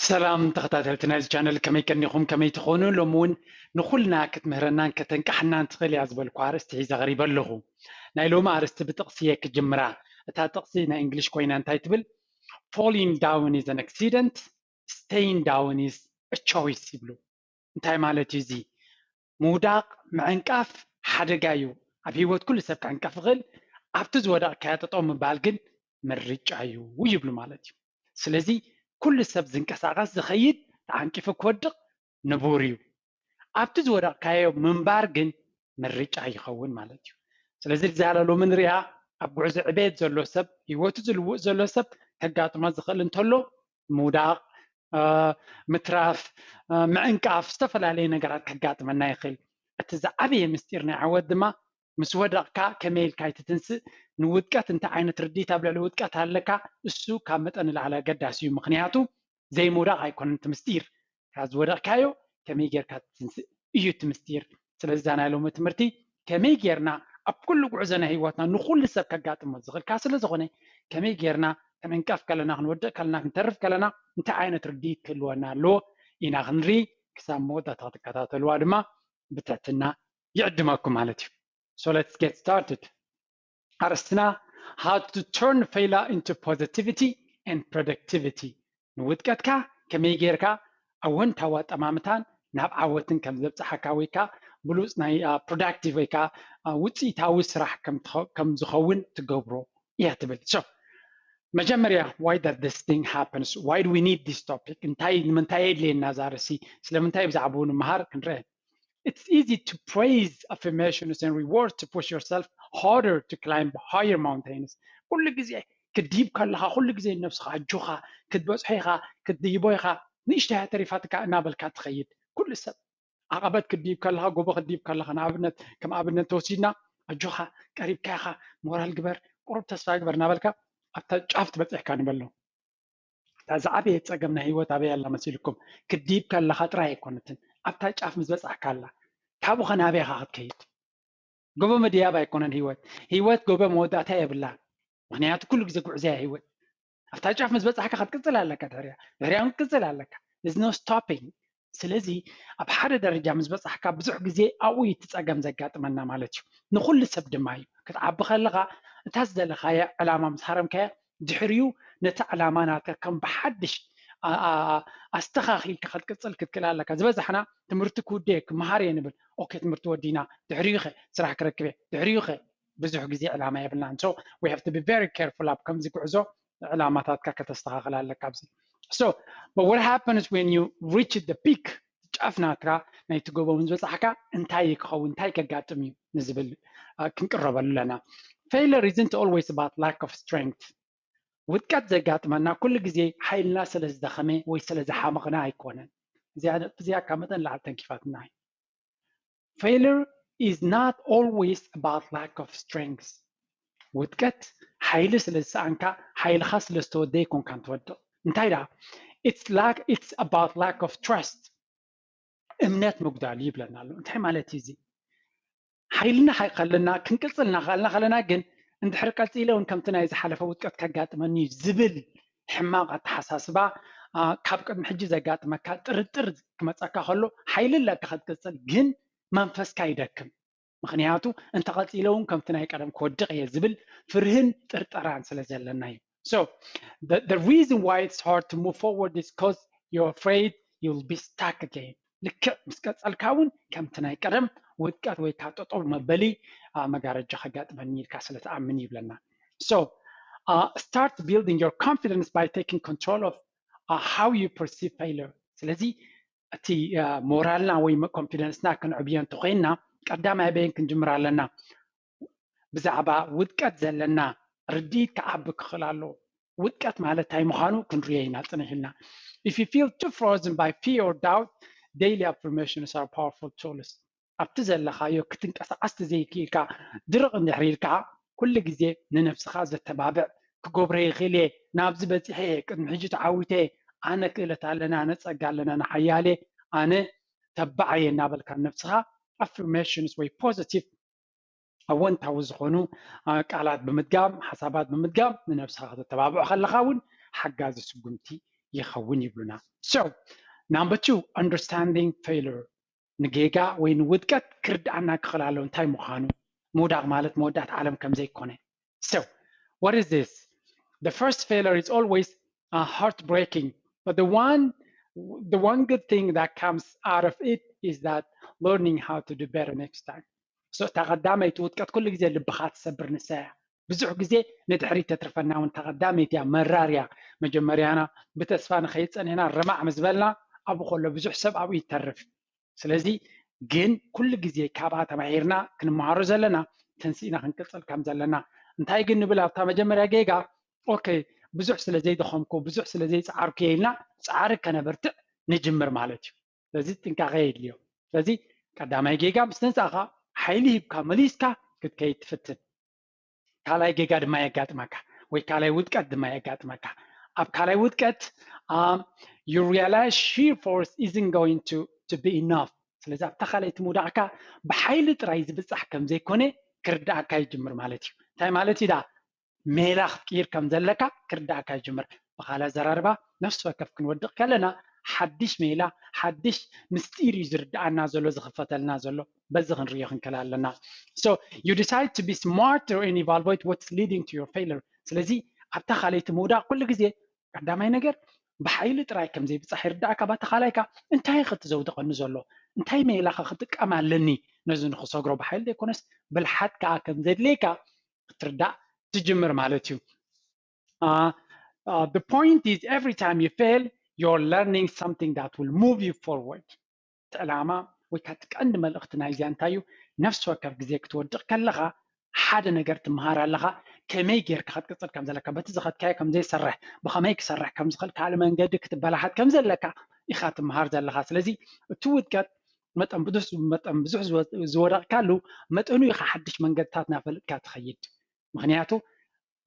ሰላም ተኸታተልቲ ናይዚ ቻነል፣ ከመይ ቀኒኹም? ከመይ ትኾኑ? ሎሚ እውን ንኹልና ክትምህረናን ከተንቃሕናን ትኽእል እያ ዝበልኩ ኣርእስቲ ሒዘ ቀሪበ ኣለኹ። ናይ ሎሚ ኣርእስቲ ብጥቕሲ እየ ክጅምራ። እታ ጥቕሲ ናይ እንግሊሽ ኮይና እንታይ ትብል? Falling down is an accident, staying down is a choice ይብሉ። እንታይ ማለት እዩ እዚ? ምውዳቕ፣ ምዕንቃፍ ሓደጋ እዩ። ኣብ ህይወት ኩሉ ሰብ ክዕንቀፍ ይኽእል። ኣብቲ ዝወደቕካዮ ጠጠው ምባል ግን ምርጫ እዩ ይብሉ ማለት እዩ። ስለዚ ኩሉ ሰብ ዝንቀሳቐስ ዝኸይድ ተዓንቂፉ ክወድቕ ንቡር እዩ። ኣብቲ ዝወደቕካዮ ምንባር ግን ምርጫ ይኸውን ማለት እዩ። ስለዚ እዛ ሎሚ ንሪኣ ኣብ ጉዕዞ ዕቤት ዘሎ ሰብ፣ ህይወቱ ዝልውጥ ዘሎ ሰብ ከጋጥሞ ዝኽእል እንተሎ ምውዳቕ፣ ምትራፍ፣ ምዕንቃፍ፣ ዝተፈላለየ ነገራት ከጋጥመና ይኽእል። እቲ ዝዓበየ ምስጢር ናይ ዓወት ድማ ምስ ወደቕካ ከመይ ኢልካ ኣይትትንስእ፣ ንውድቀት እንታይ ዓይነት ርድኢት ኣብ ልዕሊ ውድቀት ኣለካ፣ እሱ ካብ መጠን ንላዕሊ ኣገዳሲ እዩ። ምኽንያቱ ዘይምውዳቕ ኣይኮነን እቲ ምስጢር፣ ካብ ዝወደቕካዮ ከመይ ጌርካ ትትንስእ እዩ እቲ ምስጢር። ስለዚ እዛ ናይ ሎሚ ትምህርቲ ከመይ ጌርና ኣብ ኩሉ ጉዕዞ ናይ ህይወትና ንኹሉ ሰብ ከጋጥሞ ዝኽእል ካብ ስለ ዝኾነ ከመይ ጌርና ክንዕንቀፍ ከለና፣ ክንወድቕ ከለና፣ ክንተርፍ ከለና እንታይ ዓይነት ርድኢት ክህልወና ኣለዎ ኢና ክንርኢ። ክሳብ መወዳእታ ክትከታተልዋ ድማ ብትሕትና ይዕድመኩም ማለት እዩ። So let's get started. ኣርእስትና how to turn failure into positivity and productivity። ንውድቀትካ ከመይ ጌርካ ኣወንታዊ ኣጠማምታን ናብ ዓወትን ከም ዘብፅሓካ ወይ ከዓ ብሉፅ ናይ productive ወይ ከዓ ውፅኢታዊ ስራሕ ከም ዝኸውን ትገብሮ እያ ትብል። So መጀመርያ why does this thing happens? Why do we need this topic? እንታይ ንምንታይ የድልየና እዛ ርእሲ? ስለምንታይ ብዛዕባኡ ንምሃር ክንርአ። It's easy to praise affirmations and rewards to push yourself harder to climb higher mountains. ኩሉ ግዜ ክትድይብ ከለኻ ኩሉ ግዜ ነብስኻ ኣጆኻ ክትበፅሖ ኢኻ ክትድይቦ ኢኻ ንእሽተያ ተሪፋትካ እናበልካ ትኸይድ። ኩሉ ሰብ ዓቐበት ክትድይብ ከለኻ ጎቦ ክትድይብ ከለኻ ንኣብነት ከም ኣብነት ተወሲድና ኣጆኻ ቀሪብካ ኢኻ ሞራል ግበር ቁሩብ ተስፋ ግበር እናበልካ ኣብታ ጫፍ ትበፅሕካ ንበሎ። እታ ዝዓበየት ፀገም ናይ ህይወት ኣበይ ኣላ መሲልኩም? ክትድይብ ከለኻ ጥራይ ኣይኮነትን፣ ኣብታ ጫፍ ምስ በፃሕካ ኣላ። ካብኡ ኸ ናበይ ኢኻ ክትከይድ? ጎቦ ምድያብ ኣይኮነን ህይወት። ህይወት ጎቦ መወዳእታ የብላን። ምኽንያቱ ኩሉ ግዜ ጉዕዞ እያ ህይወት። ኣብታ ጫፍ ምስ በፃሕካ ክትቅፅል ኣለካ፣ ድሕሪያ ድሕሪያ እውን ክትቅፅል ኣለካ። There's no stopping። ስለዚ ኣብ ሓደ ደረጃ ምስ በፃሕካ ብዙሕ ግዜ ኣብኡ እዩ እቲ ፀገም ዘጋጥመና ማለት እዩ። ንኹሉ ሰብ ድማ እዩ። ክትዓቢ ከለኻ እታ ዝደለኻያ ዕላማ ምስ ሃረምካያ ድሕሪኡ ነቲ ዕላማ ናትካ ከም ብሓድሽ ኣስተኻኺልካ ክትቅፅል ክትክእል ኣለካ። ዝበዛሕና ትምህርቲ ክውደ ክመሃር እየ ንብል። ኦኬ ትምህርቲ ወዲና ድሕሪኡ ኸ ስራሕ ክረክብ እየ ድሕሪኡ ኸ ብዙሕ ግዜ ዕላማ የብልናን። So we have to be very careful ኣብ ከምዚ ጉዕዞ ዕላማታትካ ከተስተኻኽል ኣለካ ኣብዚ። So but what happens when you reach the peak? ጫፍ ናትካ ናይቲ ጎቦ ምስ በፃሕካ እንታይ ክኸውን እንታይ ከጋጥም እዩ ንዝብል ክንቅረበሉ ኣለና። Failure isn't always about lack of strength. ውድቀት ዘጋጥመና ኩሉ ግዜ ሓይልና ስለ ዝደኸመ ወይ ስለ ዝሓመቕና ኣይኮነን። እዚኣ ካብ መጠን ላዕሊ ተንኪፋትና እዩ። Failure is not always about lack of strength. ውድቀት ሓይሊ ስለ ዝሰኣንካ ሓይልኻ ስለ ዝተወደየ ኣይኮንካን ትወድቕ። እንታይ ደኣ? It's lack, it's about lack of trust. እምነት ምጉዳል ይብለና ኣሎ። እንታይ ማለት እዩ እዚ? ሓይልና ከለና ክንቅፅል እናኸኣልና ከለና ግን እንድሕር ቀፂለ እውን ከምቲ ናይ ዝሓለፈ ውድቀት ከጋጥመኒ እዩ ዝብል ሕማቕ ኣተሓሳስባ ካብ ቅድሚ ሕጂ ዘጋጥመካ ጥርጥር ክመፀካ ከሎ ሓይሊ ኣለካ ክትቅፅል ግን መንፈስካ ይደክም። ምኽንያቱ እንተቐፂለ እውን ከምቲ ናይ ቀደም ክወድቕ እየ ዝብል ፍርህን ጥርጠራን ስለ ዘለና እዩ። So the, the reason why it's hard to move forward is because you're afraid you'll be stuck again. ልክዕ ምስ ቀፀልካ እውን ከምቲ ናይ ቀደም ውድቀት ወይ ከዓ ጠጠው መበሊ መጋረጃ ከጋጥመኒ ኢልካ ስለ ትኣምን ይብለና። So uh, start building your confidence by taking control of uh, how you perceive failure. ስለዚ እቲ ሞራልና ወይ ኮንፊደንስና ክንዕብዮ እንተኮይንና ቀዳማይ በየን ክንጅምር ኣለና? ብዛዕባ ውድቀት ዘለና ርድኢት ክዓቢ ክኽእል ኣለዎ። ውድቀት ማለት እንታይ ምዃኑ ክንርዮ ኢና ፅንሕ ኢልና። If you feel too frozen by fear or doubt, daily affirmations are powerful tools. ኣብቲ ዘለኻዮ ክትንቀሳቐስ ተዘይክኢልካ ድርቕ እንድሕር ኢልካ ኩሉ ግዜ ንነብስኻ ዘተባብዕ ክገብሮ ይኽእል እየ፣ ናብዚ በፂሐ እየ፣ ቅድሚ ሕጂ ተዓዊተ እየ፣ ኣነ ክእለት ኣለና፣ ኣነ ፀጋ ኣለና፣ ኣነ ሓያል እየ፣ ኣነ ተባዕ እየ እናበልካ ንነብስኻ affirmations ወይ positive ኣወንታዊ ዝኾኑ ቃላት ብምድጋም ሓሳባት ብምድጋም ንነብስኻ ከተተባብዖ ከለኻ እውን ሓጋዚ ስጉምቲ ይኸውን ይብሉና። So number two, understanding failure፣ ንጌጋ ወይ ንውድቀት ክርድኣና ክኽእል ኣለዎ እንታይ ምዃኑ። ምውዳቕ ማለት መወዳእታ ዓለም ከም ዘይኮነ። So what is this? The first failure is always uh, heartbreaking, but the one the one good thing that comes out of it is that learning how to do better next time. So እታ ቀዳመይቲ ውድቀት ኩሉ ግዜ ልብኻ ትሰብር ንሳ እያ። ብዙሕ ግዜ ንድሕሪት ተትርፈና እውን እታ ቀዳመይቲ እያ መራር እያ። መጀመርያና ብተስፋ ንኸይድ ጸኒሕና ርማዕ ምስ በልና ኣብኡ ከሎ ብዙሕ ሰብ ኣብኡ ይተርፍ። ስለዚ ግን ኩሉ ግዜ ካብኣ ተማሂርና ክንመሃሮ ዘለና፣ ተንሲእና ክንቅጽል ከም ዘለና። እንታይ ግን ንብል ኣብታ መጀመርያ ጌጋ፣ ኦኬ ብዙሕ ስለ ዘይደኸምኩ ብዙሕ ስለ ዘይጸዓርኩ እየ ኢልና ጻዕሪ ከነበርትዕ ንጅምር ማለት እዩ። ስለዚ ጥንቃቐ የድልዮ። ስለዚ ቀዳማይ ጌጋ ምስ ተንሳእኻ ሓይሊ ሂብካ መሊስካ ክትከይድ ትፍትን። ካልኣይ ጌጋ ድማ የጋጥመካ ወይ ካልኣይ ውድቀት ድማ የጋጥመካ። ኣብ ካልኣይ ውድቀት um, you realize sheer force isn't going to, to be enough. ስለዚ ኣብታ ካልኣይቲ ምውዳቕካ ብሓይሊ ጥራይ ዝብጻሕ ከም ዘይኮነ ክርድኣካ ይጅምር ማለት እዩ። እንታይ ማለት እዩ ዳ? ሜላ ክትቅይር ከም ዘለካ ክርድኣካ ይጅምር። ብኻልእ ኣዘራርባ ነፍሲ ወከፍ ክንወድቕ ከለና ሓድሽ ሜላ ሓድሽ ምስጢር እዩ ዝርድኣና ዘሎ ዝኽፈተልና ዘሎ። በዚ ክንሪኦ ክንክእል ኣለና። So you decide to be smarter and evaluate what's leading to your failure። ስለዚ ኣብታ ካልኣይቲ ምውዳቕ ኩሉ ግዜ ቀዳማይ ነገር ብሓይሊ ጥራይ ከም ዘይብጻሕ ይርዳእካ። ባታ ካልኣይካ እንታይ ኢኸ እቲ ዘውድቐኒ ዘሎ? እንታይ ሜላኸ ክጥቀም ኣለኒ ነዚ ንክሰግሮ? ብሓይሊ ዘይኮነስ ብልሓት ከኣ ከም ዘድልየካ ክትርዳእ ትጅምር ማለት እዩ። Uh, uh, the point is every time you fail you're learning something that will move you forward። እቲ ዕላማ ወይ ከዓ እቲ ቀንዲ መልእኽቲ ናይዚኣ እንታይ እዩ? ነፍሲ ወከፍ ግዜ ክትወድቕ ከለኻ ሓደ ነገር ትምሃር ኣለኻ። ከመይ ጌርካ ክትቅፅል ከም ዘለካ፣ በቲ ዝኸድካዮ ከም ዘይሰርሕ፣ ብኸመይ ክሰርሕ ከም ዝኽእል፣ ካልእ መንገዲ ክትበላሓት ከም ዘለካ ኢኻ ትምሃር ዘለኻ። ስለዚ እቲ ውድቀት መጠን ብዙሕ መጠን ብዙሕ ዝወ- ዝወደቕካሉ መጠኑ ኢኻ ሓድሽ መንገድታት እናፈለጥካ ትኸይድ። ምክንያቱ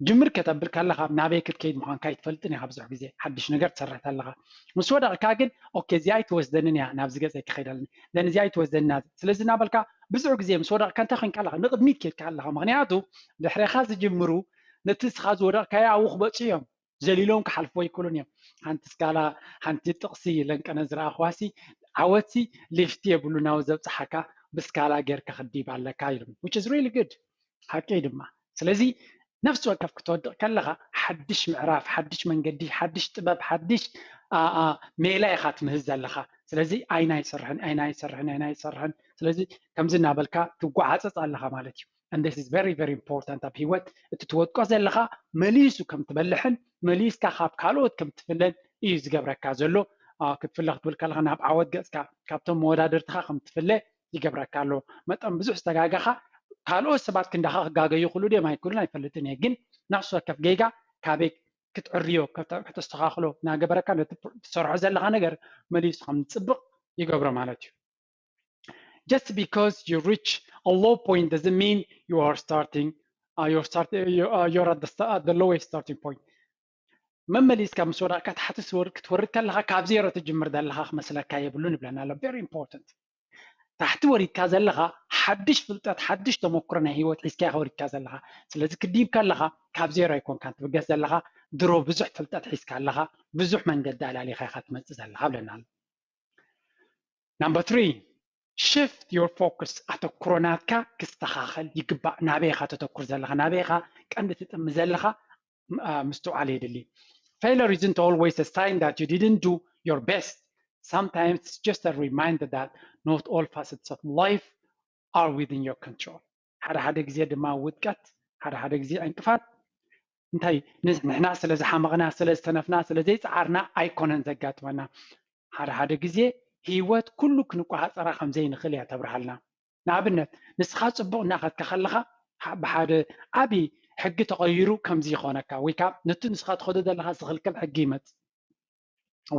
ጅምር ከተብል ከለኻ ናበይ ክትከይድ ምዃንካ ኣይትፈልጥን ኢኻ። ብዙሕ ግዜ ሓድሽ ነገር ትሰርሕ ኣለኻ። ምስ ወደቕካ ግን ኦኬ እዚኣ ኣይትወስደንን እያ ናብዚ ገፀ ክኸይድ ኣለኒ፣ then እዚኣ ኣይትወስደንን እያ። ስለዚ እናበልካ ብዙሕ ግዜ ምስ ወደቕካ እንታይ ኮይንካ ኣለኻ? ንቕድሚት ከይድካ ኣለኻ። ምክንያቱ ድሕሬኻ ዝጅምሩ ነቲ ንስኻ ዝወደቕካዮ ኣብኡ ክበፅሑ እዮም። ዘሊሎም ክሓልፍዎ ኣይክእሉን እዮም። ሓንቲ ስካላ ሓንቲ ጥቕሲ ለንቀነ ዝረኣኽዋሲ ዓወትሲ ሊፍት የብሉ ናብ ዘብፅሓካ ብስካላ ጌርካ ክዲብ ኣለካ ኢሎም which is really good። ሓቂ ድማ። ስለዚ ነፍሲ ወከፍ ክትወድቕ ከለኻ ሓድሽ ምዕራፍ፣ ሓድሽ መንገዲ፣ ሓድሽ ጥበብ፣ ሓድሽ ሜላ ኢኻ ትምህዝ ዘለኻ። ስለዚ ኣይና ይሰርሕን ኣይና ይሰርሕን ኣይና ይሰርሕን። ስለዚ ከምዚ እናበልካ ትጓዓፀፅ ኣለኻ ማለት እዩ። And this is very very important ኣብ ሂወት። እቲ ትወድቆ ዘለኻ መሊሱ ከም ትበልሕን መሊስካ ካብ ካልኦት ከም ትፍለን እዩ ዝገብረካ ዘሎ። ክትፍለ ክትብል ከለኻ ናብ ዓወት ገፅካ ካብቶም መወዳድርትኻ ከም ትፍለ ይገብረካ ኣሎ። መጠን ብዙሕ ዝተጋገኻ ካልኦት ሰባት ክንዳኻ ክጋገዩ ይኽእሉ ድዮም ኣይክእሉን ኣይፈልጥን እየ፣ ግን ነፍሲ ወከፍ ጌጋ ካበይ ክትዕርዮ ከተስተኻኽሎ እናገበረካ ነቲ ትሰርሖ ዘለኻ ነገር መሊሱ ከም ዝፅብቕ ይገብሮ ማለት እዩ። Just because you reach a low point doesn't mean you are starting uh, you're starting you, uh, you're at the, at the lowest starting point. መመሊስካ ምስ ወዳእካ ታሕቲ ክትወርድ ከለካ ካብ ዜሮ ትጅምር ዘለካ ክመስለካ የብሉን ይብለና ኣሎ። Very important። ታሕቲ ወሪድካ ዘለካ ሓድሽ ፍልጠት ሓድሽ ተመክሮ ናይ ሂወት ሒዝካ ኢካ ወሪድካ ዘለካ። ስለዚ ክዲብ ከለካ ካብ ዜሮ ኣይኮንካን ትብገስ ዘለካ፣ ድሮ ብዙሕ ፍልጠት ሒዝካ ኣለካ፣ ብዙሕ መንገዲ ኣላሊካ ኢካ ትመፅእ ዘለካ ብለና ኣሎ። Number three, shift your focus. ኣተኩሮ ናትካ ክስተኻኸል ይግባእ። ናበይ ኢኻ ተተኩር ዘለኻ? ናበይ ኢኻ ቀንዲ ትጥሚ ዘለኻ? ምስትውዓል የድሊ። Failure isn't always a sign that you didn't do your best. Sometimes it's just a reminder that not all facets of life are within your control. ሓደ ሓደ ግዜ ድማ ውድቀት፣ ሓደ ሓደ ግዜ ዕንቅፋት እንታይ ንሕና ስለ ዝሓመቕና፣ ስለ ዝተነፍና፣ ስለ ዘይፀዓርና ኣይኮነን ዘጋጥመና። ሓደ ሓደ ግዜ ህይወት ኩሉ ክንቆፃፀራ ከም ዘይንኽእል እያ ተብርሃልና። ንኣብነት ንስኻ ፅቡቕ እናኸድካ ከለኻ ብሓደ ዓብዪ ሕጊ ተቐይሩ ከምዚ ይኾነካ፣ ወይ ከዓ ነቲ ንስኻ ትኸዶ ዘለኻ ዝኽልክል ሕጊ ይመፅእ።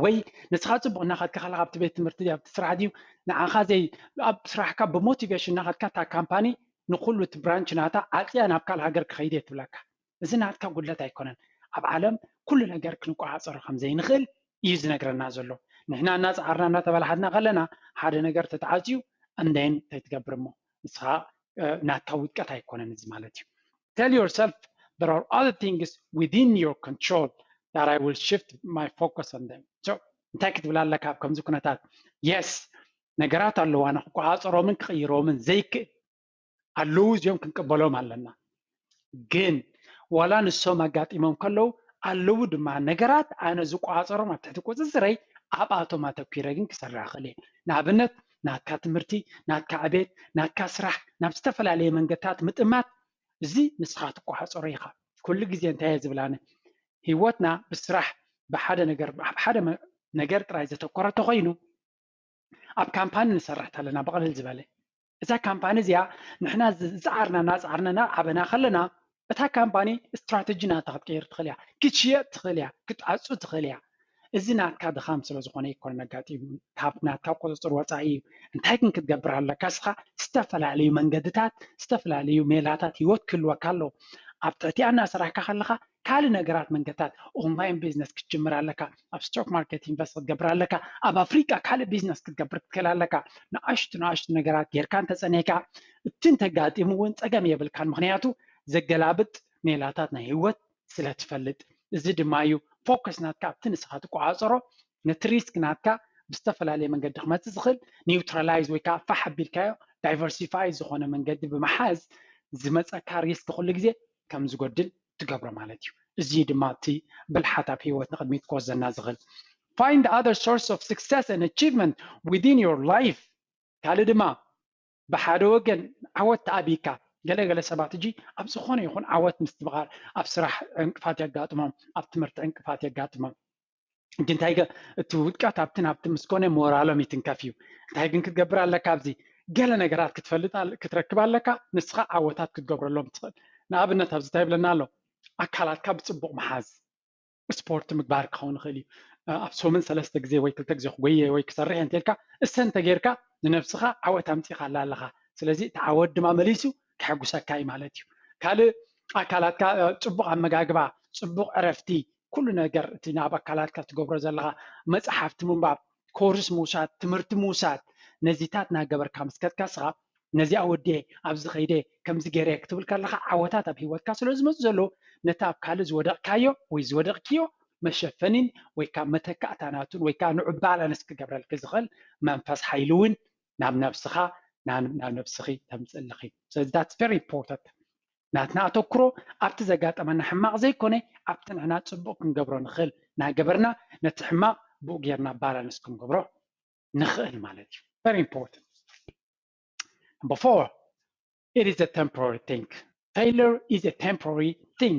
ወይ ንስኻ ፅቡቕ እናኸድካ ከለኻ ኣብቲ ቤት ትምህርቲ ኣብቲ ስራሕ ድዩ ንዓኻ ዘይ ኣብ ስራሕካ ብሞቲቬሽን እናኸድካ እታ ካምፓኒ ንኩሉ እቲ ብራንች ናታ ዓፅያ ናብ ካልእ ሃገር ክኸይድ እየ ትብለካ። እዚ ናትካ ጉድለት ኣይኮነን። ኣብ ዓለም ኩሉ ነገር ክንቆፃፀሮ ከም ዘይንኽእል እዩ ዝነግረና ዘሎ። ንሕና እናፀዓርና እናተበላሓትና ከለና ሓደ ነገር ተተዓፅዩ and then እንታይ ትገብር እሞ ንስኻ ናትካ ውድቀት ኣይኮነን እዚ ማለት እዩ። Tell yourself there are other things within your control. that I will shift my focus on them. So እንታይ ክትብል ኣለካ ኣብ ከምዚ ኩነታት? Yes፣ ነገራት ኣለዋና ክቆፃፀሮምን ክቕይሮምን ዘይክእል ኣለዉ፣ እዚኦም ክንቅበሎም ኣለና። ግን ዋላ ንሶም ኣጋጢሞም ከለዉ ኣለዉ ድማ ነገራት ኣነ ዝቆፃፀሮም ኣብ ትሕቲ ቁፅፅረይ ኣብኣቶም ኣተኲረ ግን ክሰርሕ ክእል እየ። ንኣብነት ናትካ ትምህርቲ፣ ናትካ ዕቤት፣ ናትካ ስራሕ ናብ ዝተፈላለየ መንገድታት ምጥማት፣ እዚ ንስኻ ትቆፃፀሮ ኢኻ። ኩሉ ግዜ እንታይ እየ ዝብል ኣነ፣ ህይወትና ብስራሕ ብሓደ ነገር ኣብ ሓደ ነገር ጥራይ ዘተኮረ ተኮይኑ ኣብ ካምፓኒ ንሰርሕ ኣለና። ብቐልል ዝበለ እዛ ካምፓኒ እዚኣ ንሕና ዝፃዓርና እናፃዓርና እናዓበና ከለና እታ ካምፓኒ ስትራተጂ ናታ ክትቀይር ትኽእል እያ፣ ክትሽየጥ ትኽእል እያ፣ ክትዓፁ ትኽእል እያ። እዚ ናትካ ድኻም ስለ ዝኾነ ይኮነ ነጋጢሙ፣ ካብ ናትካ ቁፅፅር ወፃኢ እዩ። እንታይ ግን ክትገብር ኣለካ እስኻ? ዝተፈላለዩ መንገድታት፣ ዝተፈላለዩ ሜላታት ህይወት ክህልወካ ኣለዎ። ኣብ ትሕቲኣ እናሰራሕካ ከለኻ ካልእ ነገራት መንገድታት ኦንላይን ቢዝነስ ክትጅምር ኣለካ፣ ኣብ ስቶክ ማርኬት ኢንቨስት ክትገብር ኣለካ፣ ኣብ ኣፍሪቃ ካልእ ቢዝነስ ክትገብር ክትክእል ኣለካ። ንኣሽቱ ንኣሽቱ ነገራት ጌርካ እንተፀኒሕካ እቲ እንተጋጢሙ እውን ፀገም የብልካን፣ ምክንያቱ ዘገላብጥ ሜላታት ናይ ህይወት ስለ ትፈልጥ። እዚ ድማ እዩ ፎከስ ናትካ ኣብቲ ንስኻ ትቆፃፀሮ ነቲ ሪስክ ናትካ ብዝተፈላለየ መንገዲ ክመፅእ ዝኽእል ኒውትራላይዝ ወይ ከዓ ፋሕ ኣቢልካዮ ዳይቨርሲፋይ ዝኾነ መንገዲ ብምሓዝ ዝመፀካ ሪስክ ኩሉ ግዜ ከም ዝጎድል ትገብሮ ማለት እዩ። እዚ ድማ እቲ ብልሓት ኣብ ህይወት ንቕድሚት ክወስደና ዝኽእል። Find other source of success and achievement within your life። ካልእ ድማ ብሓደ ወገን ዓወት ተኣብይካ፣ ገለገለ ሰባት እጂ ኣብ ዝኾነ ይኹን ዓወት ምስትምቓር ኣብ ስራሕ ዕንቅፋት የጋጥሞም፣ ኣብ ትምህርቲ ዕንቅፋት የጋጥሞም። ግን እንታይ ገ-፣ እቲ ውድቀት ኣብቲ ናብቲ ምስ ኮነ ሞራሎም ይትንከፍ እዩ። እንታይ ግን ክትገብር ኣለካ? ኣብዚ ገለ ነገራት ክትፈልጥ ኣለ-፣ ክትረክብ ኣለካ። ንስኻ ዓወታት ክትገብረሎም ትኽእል። ንኣብነት ኣብዚ እንታይ ይብለና ኣሎ? ኣካላትካ ብፅቡቕ ምሓዝ። ስፖርት ምግባር ክኸውን ይኽእል እዩ። ኣብ ሰሙን ሰለስተ ግዜ ወይ ክልተ ግዜ ክጎየ ወይ ክሰርሕ እንተልካ እሰ እንተጌርካ ንነብስኻ ዓወት ኣምፂእካ ኣላ ኣለኻ። ስለዚ እቲ ዓወት ድማ መሊሱ ከሐጉሰካ እዩ ማለት እዩ። ካልእ ኣካላትካ፣ እ፣ ፅቡቕ ኣመጋግባ፣ ፅቡቕ ዕረፍቲ፣ ኩሉ ነገር እቲ ናብ ኣካላትካ ትገብሮ ዘለኻ መፅሓፍቲ ምንባብ፣ ኮርስ ምውሳድ፣ ትምህርቲ ምውሳድ፣ ነዚታት እናገበርካ ምስ ከድካ ስኻ ነዚኣ ወዲየ ኣብዚ ኸይደ ከምዚ ገይረ ክትብል ከለኻ ዓወታት ኣብ ህይወትካ ስለ ዝመፁ ዘለዉ ነቲ ኣብ ካልእ ዝወደቕካዮ ወይ ዝወደቕክዮ መሸፈኒን ወይ ካብ መተካእታ ናቱን ወይ ከዓ ንዑ ባላንስ ክገብረልክ ዝኽእል መንፈስ ሓይሊ እውን ናብ ነብስኻ ናብ ነብስኺ ተምፅእልኺ። So that's very important። ናትና ኣተኩሮ ኣብቲ ዘጋጠመና ሕማቕ ዘይኮነ ኣብቲ ንሕና ፅቡቕ ክንገብሮ ንኽእል እናገበርና ነቲ ሕማቕ ብኡ ጌርና ባላንስ ክንገብሮ ንኽእል ማለት እዩ። Very important። Number four, it is a temporary thing. Failure is a temporary thing.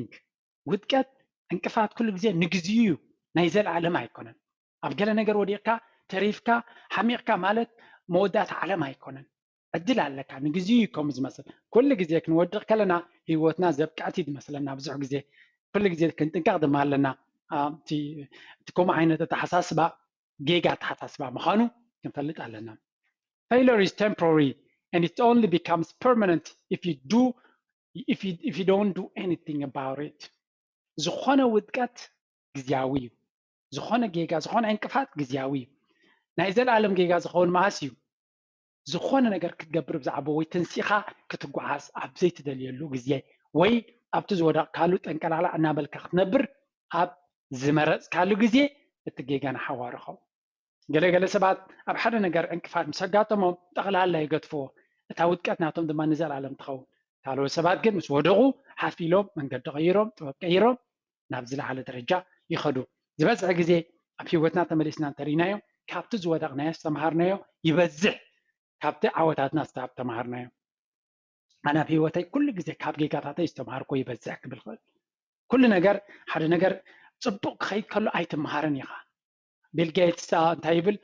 ውድቀት፣ ዕንቅፋት ኩሉ ግዜ ንግዚኡ እዩ፣ ናይ ዘለዓለም ኣይኮነን። ኣብ ገለ ነገር ወዲቕካ ተሪፍካ ሓሚቕካ ማለት መወዳእታ ዓለም ኣይኮነን። ዕድል ኣለካ፣ ንግዚኡ እዩ ከምኡ ዝመስል። ኩሉ ግዜ ክንወድቕ ከለና ህይወትና ዘብቃዕቲ ዝመስለና ብዙሕ ግዜ። ኩሉ ግዜ ክንጥንቀቕ ድማ ኣለና። እቲ ከምኡ ዓይነት ኣተሓሳስባ ጌጋ ኣተሓሳስባ ምዃኑ ክንፈልጥ ኣለና። Failure is temporary and it only becomes permanent if you do if you, if you don't do anything about it። ዝኾነ ውድቀት ግዝያዊ እዩ። ዝኾነ ጌጋ፣ ዝኾነ ዕንቅፋት ግዝያዊ እዩ። ናይ ዘለኣለም ጌጋ ዝኸውን መዓስ እዩ? ዝኾነ ነገር ክትገብር ብዛዕባ ወይ ተንሲኻ ክትጓዓዝ ኣብ ዘይትደልየሉ ግዜ ወይ ኣብቲ ዝወደቕካሉ ጠንቀላላ እናበልካ ክትነብር ኣብ ዝመረፅካሉ ግዜ እቲ ጌጋ ንሓዋሩ ይኸውን። ገለገለ ሰባት ኣብ ሓደ ነገር ዕንቅፋት ምስ ኣጋጠሞም ጠቕላላ ይገድፍዎ፣ እታ ውድቀት ናቶም ድማ ንዘለኣለም ትኸውን። ካልኦት ሰባት ግን ምስ ወደቑ ሓፍ ኢሎም መንገዲ ቀይሮም ጥበብ ቀይሮም ናብ ዝለዓለ ደረጃ ይኸዱ። ዝበዝሐ ግዜ ኣብ ህይወትና ተመሊስና እንተሪእናዮ ካብቲ ዝወደቕናዮ ዝተምሃርናዮ ይበዝሕ ካብቲ ዓወታትና ዝተማሃርናዮ። ኣነ ኣብ ህይወተይ ኩሉ ግዜ ካብ ጌጋታተይ ዝተምሃርኮ ይበዝሕ ክብል ክእል። ኩሉ ነገር ሓደ ነገር ፅቡቕ ክኸይድ ከሎ ኣይትምሃርን ኢኻ። ቢል ጌትስ እንታይ ይብል?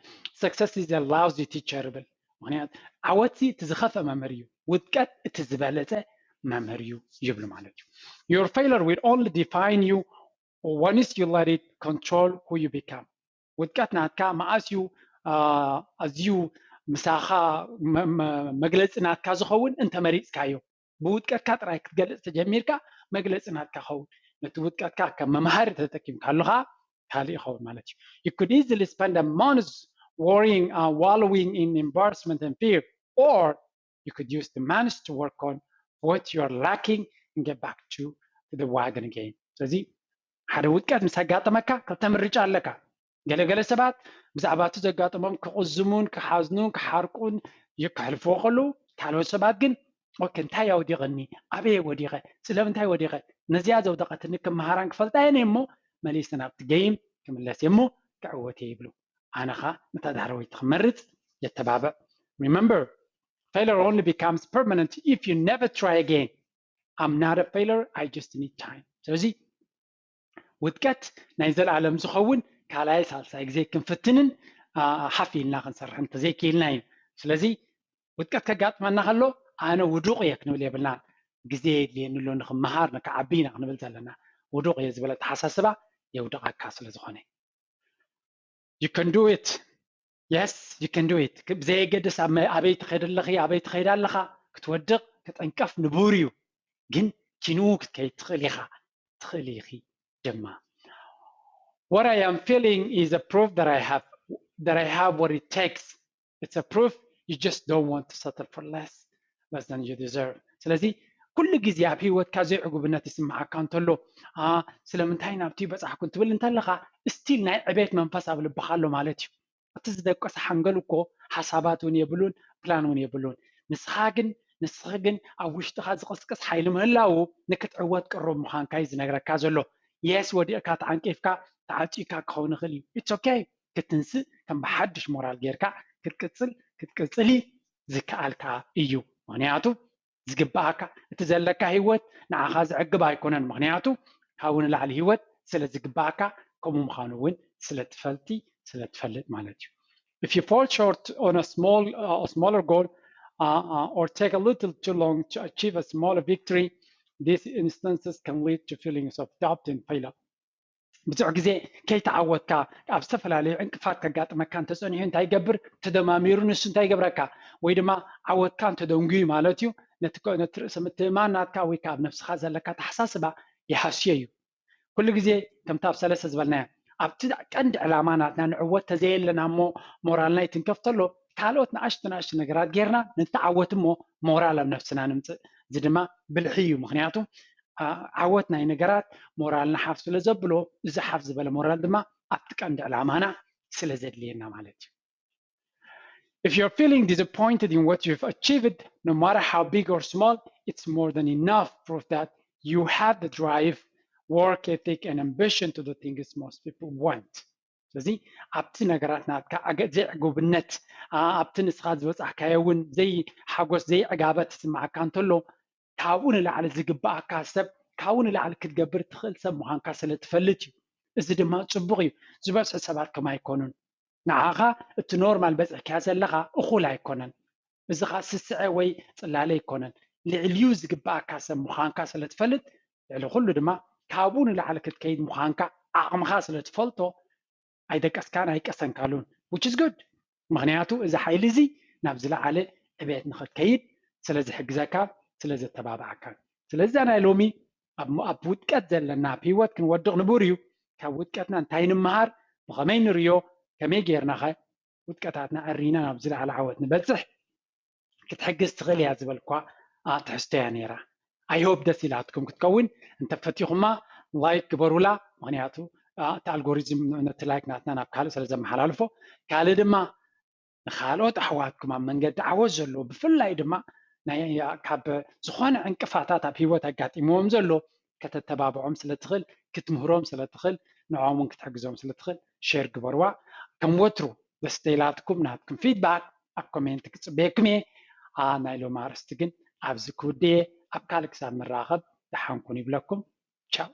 Success is a lousy teacher ይብል። ምክንያቱ ዓወት እቲ ዝኸፈ መምህር እዩ፣ ውድቀት እቲ ዝበለፀ መምህር እዩ ይብል ማለት እዩ። Your failure will only define you once you let it control who you become። ውድቀት ናትካ መዓስ እዩ ኣዝዩ ምሳኻ መግለፂ ናትካ ዝኸውን? እንተመሪፅካዮ። ብውድቀትካ ጥራይ ክትገልፅ ተጀሚርካ መግለፂ ናትካ ኸውን። ነቲ ውድቀትካ ከም መምሃሪ ተጠቂምካሉ ከዓ ካልእ ይኸውን ማለት እዩ። You could easily spend a month worrying, uh, wallowing in embarrassment and fear, or you could use the month to work on what you're lacking and get back to, to the wagon again. ስለዚ ሓደ ውድቀት ምስ ኣጋጠመካ ክልተ ምርጫ ኣለካ። ገለገለ ሰባት ብዛዕባ እቲ ዘጋጠሞም ክቕዝሙን ክሓዝኑን ክሓርቁን ከሕልፍዎ ከለዉ፣ ካልኦት ሰባት ግን ኦኬ፣ እንታይ ኣውዲቐኒ? ኣበየ ወዲቐ? ስለምንታይ ወዲቐ? ነዚኣ ዘውደቐትኒ ክመሃራን ክፈልጣ እየ እሞ መሊሰ ናብቲ ገይም ክምለስ እየ እሞ ክዕወት እየ ይብሉ። ኣነ ኸኣ ነታ ዳሕረወይቲ ክመርጽ የተባብዕ። Remember, failure only becomes permanent if you never try again. I'm not a failure, I just need time. ስለዚ ውድቀት ናይ ዘለኣለም ዝኸውን ካልኣይ ሳልሳይ ግዜ ክንፍትንን ሓፍ ኢልና ክንሰርሕ እንተዘይክኢልና እዩ። ስለዚ ውድቀት ከጋጥመና ከሎ ኣነ ውዱቕ እየ ክንብል የብልናን። ግዜ የድልየኒ ኣሎ ንክመሃር ንክዓቢ ኢና ክንብል ዘለና። ውዱቕ እየ ዝበለ ኣተሓሳስባ የውድቐካ ስለ ዝኾነ። You can do it. Yes, you can do it. ብዘየገድስ ኣበይ ትኸይድ ኣለኺ፣ ኣበይ ትኸይድ ኣለኻ፣ ክትወድቕ ክትዕንቀፍ ንቡር እዩ። ግን ኪንኡ ክትከይድ ትኽእል ኢኻ፣ ትኽእል ኢኺ ድማ። What I am feeling is a proof that I have that I have what it takes. It's a proof you just don't want to settle for less less than you deserve. ስለዚ ኩሉ ግዜ ኣብ ህይወትካ ዘይዕጉብነት ይስምዓካ እንተሎ፣ ስለምንታይ ናብቲ በጻሕኩ እንትብል እንተለኻ፣ ስቲል ናይ ዕቤት መንፈስ ኣብ ልብኻ ኣሎ ማለት እዩ። እቲ ዝደቀሰ ሓንገል እኮ ሓሳባት እውን የብሉን፣ ፕላን እውን የብሉን። ንስኻ ግን ንስኺ ግን ኣብ ውሽጥኻ ዝቕስቅስ ሓይሊ ምህላዉ ንክትዕወት ቅሩብ ምዃንካ እዩ ዝነግረካ ዘሎ። የስ፣ ወዲቕካ ተዓንቂፍካ ተዓጺካ ክኸውን ይኽእል እዩ። ኢትስ ኦኬ። ክትንስእ ከም ብሓድሽ ሞራል ጌርካ ክትቅጽል ክትቅጽሊ ዝከኣልካ እዩ። ምኽንያቱ ዝግብኣካ፣ እቲ ዘለካ ህይወት ንዓኻ ዘዕግብ ኣይኮነን። ምኽንያቱ ካብኡ ንላዕሊ ህይወት ስለ ዝግብኣካ፣ ከምኡ ምዃኑ እውን ስለ ትፈልጢ ስለ ትፈልጥ ማለት እዩ። If you fall short on a small uh, a smaller goal uh, uh, or take a little too long to achieve a smaller victory, these instances can lead to feelings of doubt and failure. ብዙሕ ግዜ ከይተዓወትካ ኣብ ዝተፈላለዩ ዕንቅፋት ከጋጥመካ እንተፀኒሑ እንታይ ይገብር? ተደማሚሩ ንሱ እንታይ ይገብረካ? ወይ ድማ ዓወትካ እንተደንጉዩ ማለት እዩ፣ ነቲ ርእሰ ምትእምማን ናትካ ወይ ከዓ ኣብ ነብስኻ ዘለካ ተሓሳስባ ይሃስዮ እዩ። ኩሉ ግዜ ከምቲ ኣብ ሰለስተ ዝበልናዮ ኣብቲ ቀንዲ ዕላማ ናትና ንዕወት ተዘየለና እሞ ሞራልና ይትንከፍ ተሎ፣ ካልኦት ንኣሽቱ ንኣሽቱ ነገራት ጌርና ንተዓወት እሞ ሞራል ኣብ ነብስና ንምፅእ። እዚ ድማ ብልሒ እዩ። ምክንያቱ ዓወት ናይ ነገራት ሞራልና ሓፍ ስለ ዘብሎ፣ እዚ ሓፍ ዝበለ ሞራል ድማ ኣብቲ ቀንዲ ዕላማና ስለ ዘድልየና ማለት እዩ። If you're feeling disappointed in what you've achieved, no matter how big or small, it's more than enough proof that you have the drive, work ethic, and ambition to do things most people want. ስለዚ ኣብቲ ነገራት ናትካ ዘይዕጉብነት፣ ኣብቲ ንስኻ ዝበፃሕካዮ እውን ዘይሓጎስ ዘይዕጋበት ትስምዓካ እንተሎ፣ ካብኡ ንላዕሊ ዝግብኣካ ሰብ፣ ካብኡ ንላዕሊ ክትገብር ትኽእል ሰብ ምዃንካ ስለ ትፈልጥ እዩ። እዚ ድማ ፅቡቕ እዩ። ዝበዝሑ ሰባት ከም ኣይኮኑን። ንዓኻ እቲ ኖርማል በፂሕካዮ ዘለኻ እኹል ኣይኮነን። እዚ ኸዓ ስስዐ ወይ ፅላለ ኣይኮነን። ልዕሊኡ ዝግብኣካ ሰብ ምዃንካ ስለ ትፈልጥ፣ ልዕሊ ኩሉ ድማ ካብኡ ንላዕሊ ክትከይድ ምዃንካ ዓቕምኻ ስለ ትፈልጦ፣ ኣይደቀስካን ኣይቀሰንካሉን፣ which is good። ምኽንያቱ እዚ ሓይሊ እዚ ናብ ዝለዓለ ዕቤት ንኽትከይድ ስለ ዝሕግዘካ፣ ስለ ዘተባብዓካ። ስለዚ ናይ ሎሚ ኣብ ውድቀት ዘለና ኣብ ህይወት ክንወድቕ ንቡር እዩ። ካብ ውድቀትና እንታይ ንምሃር? ብኸመይ ንርዮ? ከመይ ጌርናኸ ውድቀታትና ኣሪና ናብ ዝለዓለ ዓወት ንበፅሕ ክትሕግዝ ትኽእል እያ ዝበልኳ ትሕዝቶ እያ ነይራ። I hope ደስ ኢላትኩም ክትከውን፣ እንተፈቲኹማ ላይክ ግበሩላ። ምኽንያቱ እቲ ኣልጎሪዝም ነቲ ላይክ ናትና ናብ ካልእ ስለ ዘመሓላልፎ፣ ካልእ ድማ ንኻልኦት ኣሕዋትኩም ኣብ መንገዲ ዓወት ዘለዉ፣ ብፍላይ ድማ ካብ ዝኾነ ዕንቅፋታት ኣብ ህይወት ኣጋጢምዎም ዘሎ ከተተባብዖም ስለ ትኽእል፣ ክትምህሮም ስለ ትኽእል፣ ንዕኦም እውን ክትሕግዞም ስለ ትኽእል ሼር ግበርዋ። ከም ወትሩ ደስ ተይላትኩም ናትኩም ፊድባክ ኣብ ኮሜንት ክፅበየኩም እየ። ናይ ሎም ኣርእስቲ ግን ኣብዚ ክውድየ። ኣብ ካልእ ክሳብ ንራኸብ ደሓንኩን ይብለኩም። ቻው።